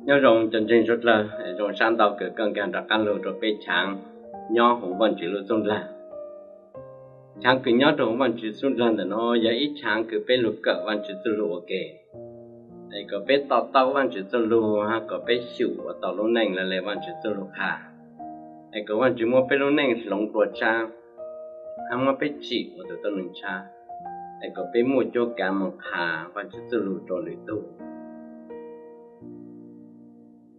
Nyob zoo cov ntseeg sawv dlawg, zoo sab ntau kws koj nkag rov qab lug rua peb channel nyob huv Vaajtswv lub xub dlawg. Channel kws nyob rua huv Vaajtswv lub xub dlawg ntawm no yog ib channel kws peb lug kawm Vaajtswv txuj lug ua ke, es kom peb to taub Vaajtswv txuj lug hab kom peb xyum ua tau lub neej le Vaajtswv txuj lug qha, es kom Vaajtswv muab peb lub neej hloov dlua tshab, hab muab peb tsim ua tug tuab neeg tshab, es kom peb muaj cuab kav moog qha Vaajtswv txuj lug rua lwm tug.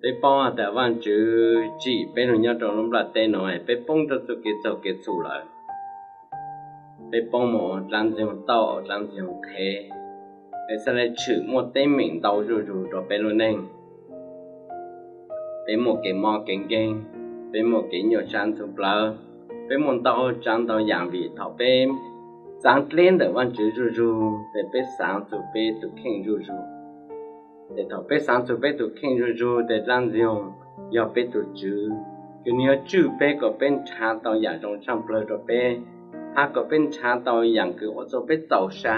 Peb paub has tas Vaajtswv tsim peb lug nyob rua lub nplaj teb no, peb poob rua txuj kev txaug kev txhum lawm. Peb poob moog ua dlaab ntxwg tauj, ua dlaab ntxwg qhev, es xaav le tshwm muaj teeb meem ntau zuj zug rua peb lub neej. Peb muaj kev mob kev nkeeg, peb muaj kev nyuaj sab ntxhov plawv, peb muaj ntau tsaav ntau yaam vim thaum peb xaav dleb ntawm Vaajtswv zuj zug, tes peb xaav txug peb tug kheej zuj zug. Tes thaum peb xaav txug peb tug kheej zuj zug, tes dlaab ntxwg yog peb tug tswv, kws nwg yuav tswj peb kom peb nrhav tau yaam zoo tshaaj plawg rua peb, hab kom peb nrhav tau yaam kws ua txug peb txaus sa,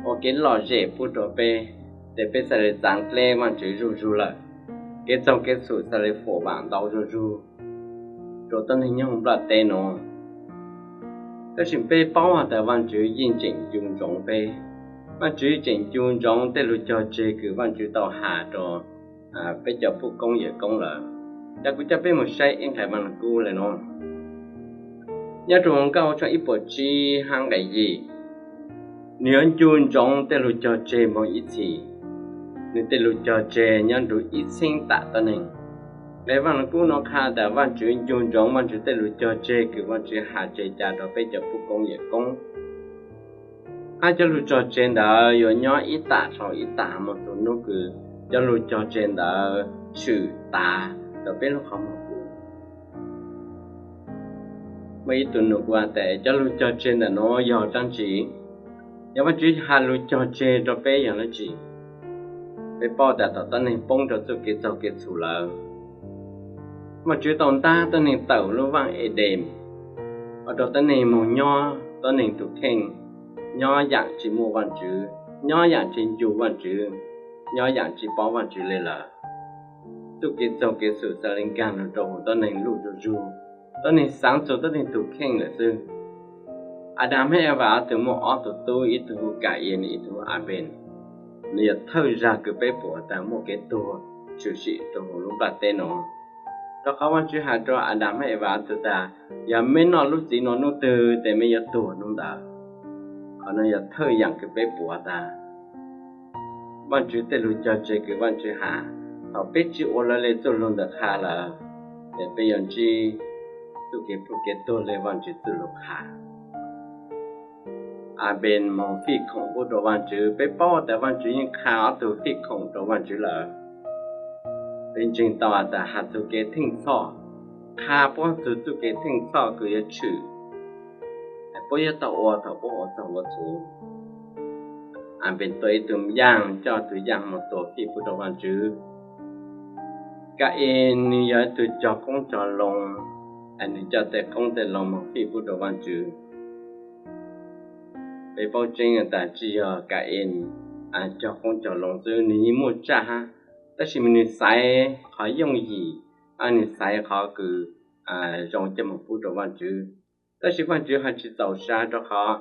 ua kev lom zem pub rua peb. Tes peb xaav le xaav dleb Vaajtswv zuj zug lawm, kev txaug kev txhum xaav le fuam vaam ntau zuj zug rua tuab neeg nyob huv nplaj teb no. Tab sis peb paub has tas Vaajtswv yeej tseem ncu ntsoov peb. Vaajtswv tseem ncu ntsoov tej lug cog tseg kws Vaajtswv tau has rua peb cov puj koob yawm koob lawm. Ca kuv coj peb moog saib ib nqai Vaaj Lug Kub le no. Nyob rua Nkauj tshooj ib puas tsib hab nqai yim, nwg yuav ncu ntsoov tej lug cog tseg moog ib txhis. Nwg tej lug cog tseg nyob nrug ib txheeb tam tuab neeg. Nqai Vaaj Lug Kub no qha tas Vaajtswv ncu ntsoov Vaajtswv tej lug cog tseg kws Vaajtswv has tseg ca rua peb cov puj koob yawm koob. Hab cov lug cog tseg ntawd yuav nyob ib tam sau ib tam moog txug nub kws cov lug cog tseg ntawd tshwm tas rua peb lub qhov muag kuv. Muaj ib tug nug kuv tas cov lug cog tseg ntawm nuav yog dlaab tsi? Yog Vaajtswv has lug cog tseg rua peb yog dlaab tsi? Peb paub tas thaum tuab neeg poob rua txuj kev txaug kev txhum lawm, Vaajtswv tau ntab tuab neeg tawm lub vaaj Edees, ua rua tuab neeg moog nyob tuab neeg tug kheej, nyob yaam tsi muaj Vaajtswv, nyob yaam tsi ncu Vaajtswv, nyob yaam tsi paub Vaajtswv le lawm. Txuj kev txaug kev txhum xaav le nkaag lug rua huv tuab neeg luj zuj zug, tuab neeg xaav txug tuab neeg tug kheej lawm xwb. Adas hab Evas tug muaj ob tug tub, ib tug hu Ka-in, ib tug hu Anpees. Nwg yog thawj zag kws peb pum tas muaj kev tuag tshwm sim rua huv lub nplaj teb no. Rua qhov Vaajtswv has rua Adas hab Evas tug tas, yog meb noj lub txiv nuav nub twg tes meb yuav tuag nub ntawd. Qhov nuav yog thawj yaam kws peb pum tas Vaajtswv tej lug cog tseg kws Vaajtswv has, thaum peb tsi ua lawv le txuj lug ntawm qha lawm, tes peb yuav ntsib txuj kev pluj kev tuag le Vaajtswv txuj lug qha. Anpees moog fij khoom pub rua Vaajtswv, peb paub tas Vaajtswv yeej qha ob tug fij khoom rua Vaajtswv lawm. Peb ntseeg tau has tas has txug kev theej txhoj, qha puab txug txuj kev theej txhoj kws yuav tshwm, puab yuav tau ua thaum puab ua txaug ua txhum. Anpees tua ib tug yaaj, coj tug yaaj moog tua fij pub rua Vaajtswv. Ka-in nwg yog ib tug cog qoob cog loo, nwg coj tej qoob tej loo moog fij pub rua Vaajtswv. Peb paub tseeb tas tsi yog Ka-in cog qoob cog loo xwb, nwg yeej muaj tsaj hab, tab sis nwg xaiv qhov yooj yim, nwg xaiv qhov kws zoo coj moog pub rua Vaajtswv. Tab sis Vaajtswv ho tsi txaus sa rua qhov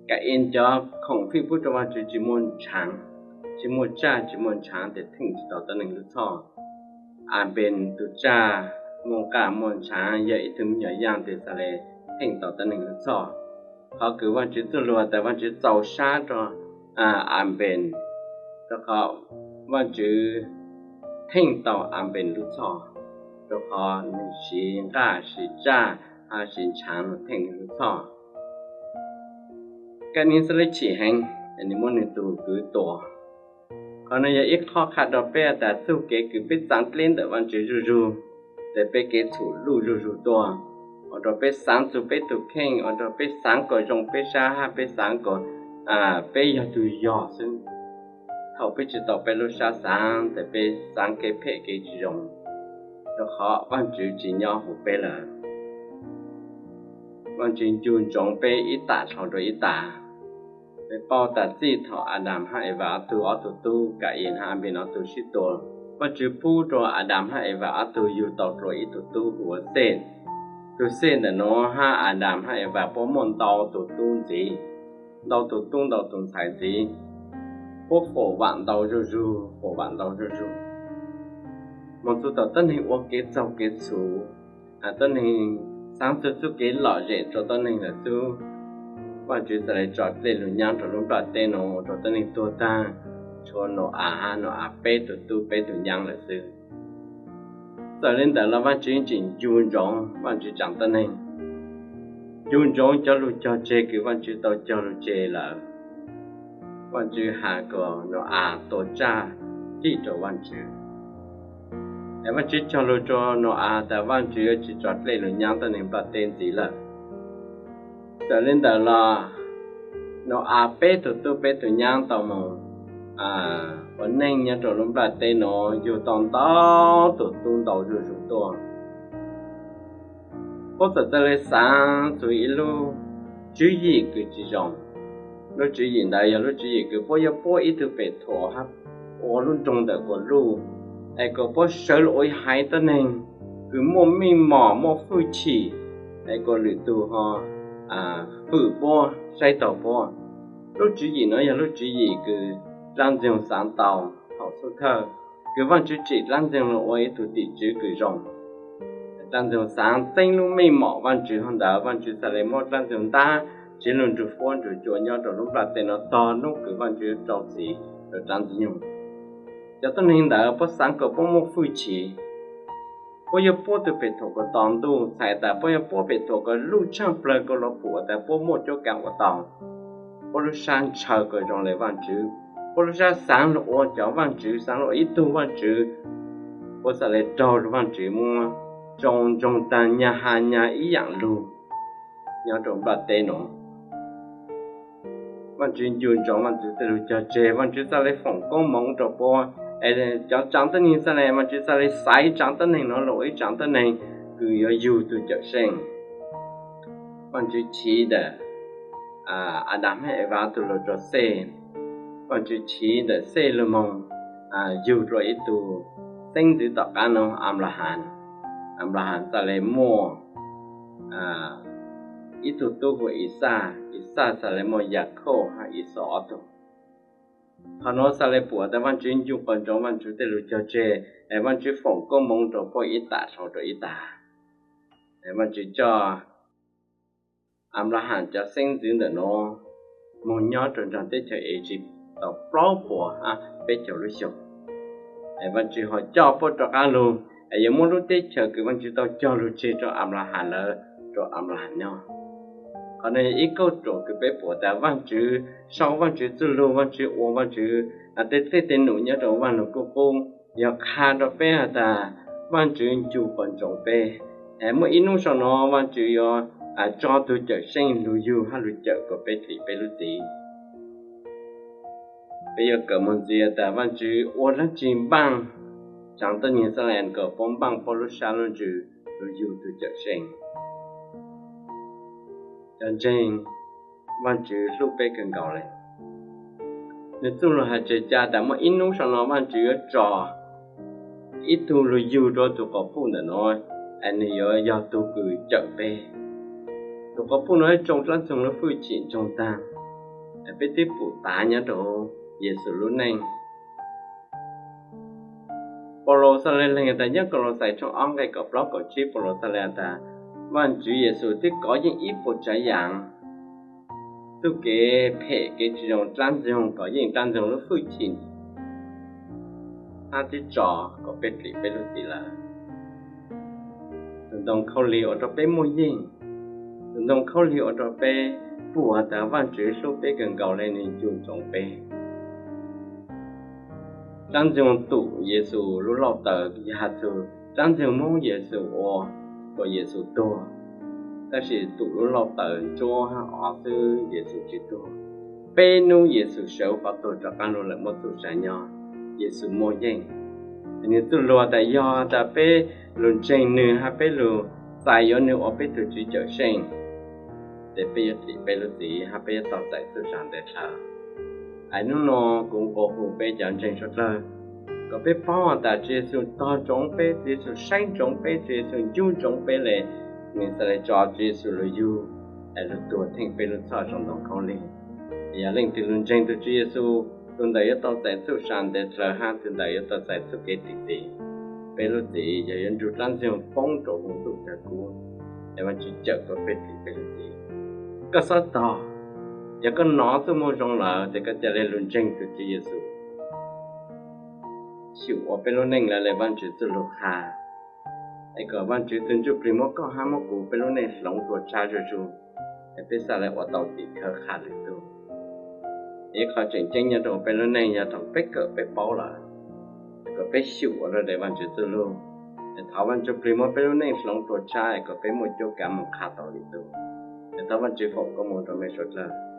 Ka-in cov khoom fij pub rua Vaajtswv tsi muaj ntshaav, tsi muaj tsaj, tsi muaj ntshaav tes theej tsi tau tuab neeg lub txhoj. Anpees tug tsaj muaj nqaj muaj ntshaav, yog ib tug me nyuam yaaj tes xaav le theej tau tuab neeg lub txhoj. Qhov kws Vaajtswv txuj lug tas Vaajtswv txaus sab rua Anpees, rua qhov Vaajtswv theej tau Anpees lub txhoj, rua qhov nwg siv nqaj siv tsaj hab siv ntshaav lug theej nwg lub txhoj. Ka-in xaav le chim heev, nwg muab nwg tug kwv tua. Qhov nuav yog ib qho qha rua peb tas txuj kev kws peb txaav dleb ntawm Vaajtswv zuj zug, tes peb kev txhum luj zuj zug tuaj, ua rua peb xaav txug peb tug kheej, ua rua peb xaav kom zoo peb sab hab peb xaav kom peb yog tug yog xwb. Thaum peb tsi tau peb lub sab xaav tes peb xaav kev phem kev tsi zoo, rua qhov Vaajtswv tsi nyob huv peb lawm. Vaajtswv ncu ntsoov peb ib tam sau rua ib tam. Peb paub tas txij thaum Adas hab Evas ob tug, ob tug tub Ka-in hab Anpis ob tug sib tua, Vaajtswv pub rua Adas hab Evas ob tug yug tau rua ib tug tub hu ua Xej. Tug Xej ntawm nuav hab Adas hab Evas puab muaj ntau tug tub ntxiv, ntau tug tub ntau tug ntxhais ntxiv, puab foom vaam ntau zuj zug, foom vaam ntau zuj zug. Moog txug thaum tuab neeg ua kev txaug kev txhum, tuab neeg xaav txug txuj kev lom zem rua tuab neeg lawm xwb, Vaajtswv txhad le tso dlej lug nyaab rua lub nplaj teb nuav rua tuab neeg tuag taag, tshuav Nau-as hab Nau-as peb tug tub peb tug nyaab lawm xwb. Txawm le ntawd los Vaajtswv tseem ncu ntsoov Vaajtswv tsaav tuab neeg, ncu ntsoov cov lug cog tseg kws Vaajtswv tau cog lug tseg lawm. Vaajtswv has kom Nau-as tua tsaj fij rua Vaajtswv. Es Vaajtswv cog lug rua Nau-as tas Vaajtswv yuav tsi tso dlej lug nyaab tuab neeg nplaj teb ntxiv lawm. Txawm le ntawd los Nau-as peb tug tub peb tug nyaab tau moog ua neej nyob rua lub nplaj teb nuav yug tau ntau tug tub ntau zuj zug tuaj. Puab txawm txawj le xaav txug ib lub tswv yim kws tsi zoo. Lub tswv yim ntawd yog lub tswv yim kws puab yuav puab ib tug pem thuam hab ua lub nroog ntawm kuas luj, es kom puab sawv lug ua haiv tuab neeg kws muaj meej mom muaj fwj chim, es kom lwm tug ho fwm puab saib taug puab. Lub tswv yim nuav yog lub tswv yim kws dlaab ntxwg xaav tau thaum xub thawj, kws Vaajtswv tsim dlaab ntxwg lug ua ib tug tim tswv kws zoo. Dlaab ntxwg xaav txeeb lub meej mom Vaajtswv, ho ntawd Vaajtswv txhad le muab dlaab ntxwg ntab tsi lug nrug fuab nrug cua nyob rua lub nplaj teb nuav tog nub kws Vaajtswv rau txim rua dlaab ntxwg nyoog. Cov tuab neeg ntawd puab xaav kom puab muaj fwj chim, puab yuav puab tug pem thuam kom to ntuj, txhais tas puab yuav puab pem thuam kom luj tshaaj plawg kom luag pum tas puab muaj cuab kaav ua tau. Puab lub sab ntshaw kom zoo le Vaajtswv, puab lub sab xaav lug ua cov vaajtswv, xaav lug ua ib tug vaajtswv. Puab txhad le raug lug Vaajtswv muab tsoo ntsoog taag nyag has nyag ib yaam lug nyob rua nplaj teb nuav. Vaajtswv ncu ntsoov Vaajtswv tej lug cog tseg, Vaajtswv txhad le foom koob moov rua puab. Es cov tsaav tuab neeg txhad le, Vaajtswv txhad le xaiv tsaav tuab neeg nuav lug ua ib tsaav tuab neeg kws yuav yug tug Cawmseej. Vaajtswv chiv ntawm Adas hab Evas tug lug rua Xej, Vaajtswv chiv ntawm Xej lug moog yug rua ib tug xeeb ntxwv tom qaab nuav Anplahas. Anplahas txhad le muaj ib tug tub hu ua Ixaj, Ixaj txhad le muaj Yakauj hab Ixaus ob tug. Qhov nuav txhad le pum tas Vaajtswv ncu qhov ntsoov Vaajtswv tej lug cog tseg, es Vaajtswv foom koob moov rua puab ib tam sau rua ib tam. Es Vaajtswv coj Anplahas cov xeeb ntxwv ntawm nuav moog nyob rua nraag teb chaws Eziv tau plaub puas hab peb caug lub xyoos. Es Vaajtswv ho coj puab rov qaab lug, es yuav muab lub teb chaws kws Vaajtswv tau cog lug tseg rua Anplahas lawm rua Anplahas nyob. Qhov nuav yog ib kauj ruam kws peb pum tas Vaajtswv sau Vaajtswv txuj lug, Vaajtswv ua Vaajtswv tej dlej tej num nyob rua Vaaj Lug Kuj Qub, yog qha rua peb has tas Vaajtswv ncu qhov ntsoov peb. Es muaj ib nub sau nuav Vaajtswv yuav tso tug Cawmseej lug yug hab lug cawm kuas peb dim peb lub txim. Peb yuav kawm moog ntxiv tas Vaajtswv ua dlaab tsi npaaj tsaav tuab neeg Xalas kom puab npaaj puab lub sab lub ntsws lug yug tug Cawmseej. Cov ntseeg, Vaajtswv hlub peb kawg nkaus le. Nwg txuj lug has tseg ca tas muaj ib nub sau nuav Vaajtswv yuav tso ib tug lug yug rua tug quas puj ntawm nuav, es nwg yuav yog tug kws cawm peb. Tug quas puj nuav tsoo dlaab txoog lub fwj chim ntsoog taag, es peb twb pum tav nyob rua Yexus lub neej. Paulus txhad le leeg tas nyob Kaulauxais tshooj ob nqe kaum plaub kaum tsib, Paulus txhad le tas Vaajtswv Yexus twb kov yeej ib puas tsav yaam, txuj kev phem kev tsi zoo dlaab txoog kov yeej dlaab txoog lub fwj chim, hab twb tso kom peb dim peb lub txim lawm. Tug ntoo khaub lig ua rua peb muaj yeej, tug ntoo khaub lig ua rua peb pum tas Vaajtswv hlub peb kawg nkaus le, nwg ncu ntsoov peb. Dlaab txoog tum Yexus lub lauj taws yog has txug dlaab txoog moob Yexus ua kom Yexus tuag, tab sis tum lub lauj taws ntsuab hab ov xwb Yexus tsi tuag. Peb nub Yexus sawv qhov tuag rov qaab lug lawm muaj txuj sa nyob, Yexus muaj yeej. Nwg txuj lug tas yog tas peb lug ntseeg nwg hab peb lug txais yuav nwg ua peb tug Tswv Cawmseej, ces peb yuav dim peb lub txim hab peb yuav tau txais txuj sa ntev dlhawv. Hais hnub no kuv nqua hu peb cov ntseeg suav dlawg kom peb paub tas Tswv Yexus tog ntsoov peb, Tswv Yexus saib ntsoov peb, Tswv Yexus ncu ntsoov peb le, nwg xaav le tso Tswv Yexus lug yug es lug tuag theej peb lub txhoj zoo ntoo khaub lig. Yog leej twg lug ntseeg tug Tswv Yexus, tug ntawd yuav tau txais txuj sa ntev dlhawv hab tug ntawd yuav tau txais txuj kev dim txim. Peb lub txim yog yuav nrug dlaab ntxwg poob rua huv ntuj cawv kub, es Vaajtswv cawm tau peb dim peb lub txim. Koj xob tog, yog koj nov txuj moo zoo lawm ces koj ca le lug ntseeg tug Tswv Yexus, xyum ua peb lub neej lawv le Vaajtswv txuj lug qha, es kom Vaajtswv tug Ntsuj Plig muab koj hab muab kuv peb lub neej hloov dlua tshab zuj zug, es peb xaav le ua tau tim khawv qha lwm tug. Ib qho tseem ceeb nyob rua peb lub neej yog thaum peb kawm peb paub lawm, es kom peb xyum ua le Vaajtswv txuj lug, es thov Vaajtswv Ntsuj Plig muab peb lub neej hloov dlua tshab es kom peb muaj cuab kav moog qha tau lwm tug. Es thov Vaajtswv foom koob moov rua mej suav dlawg.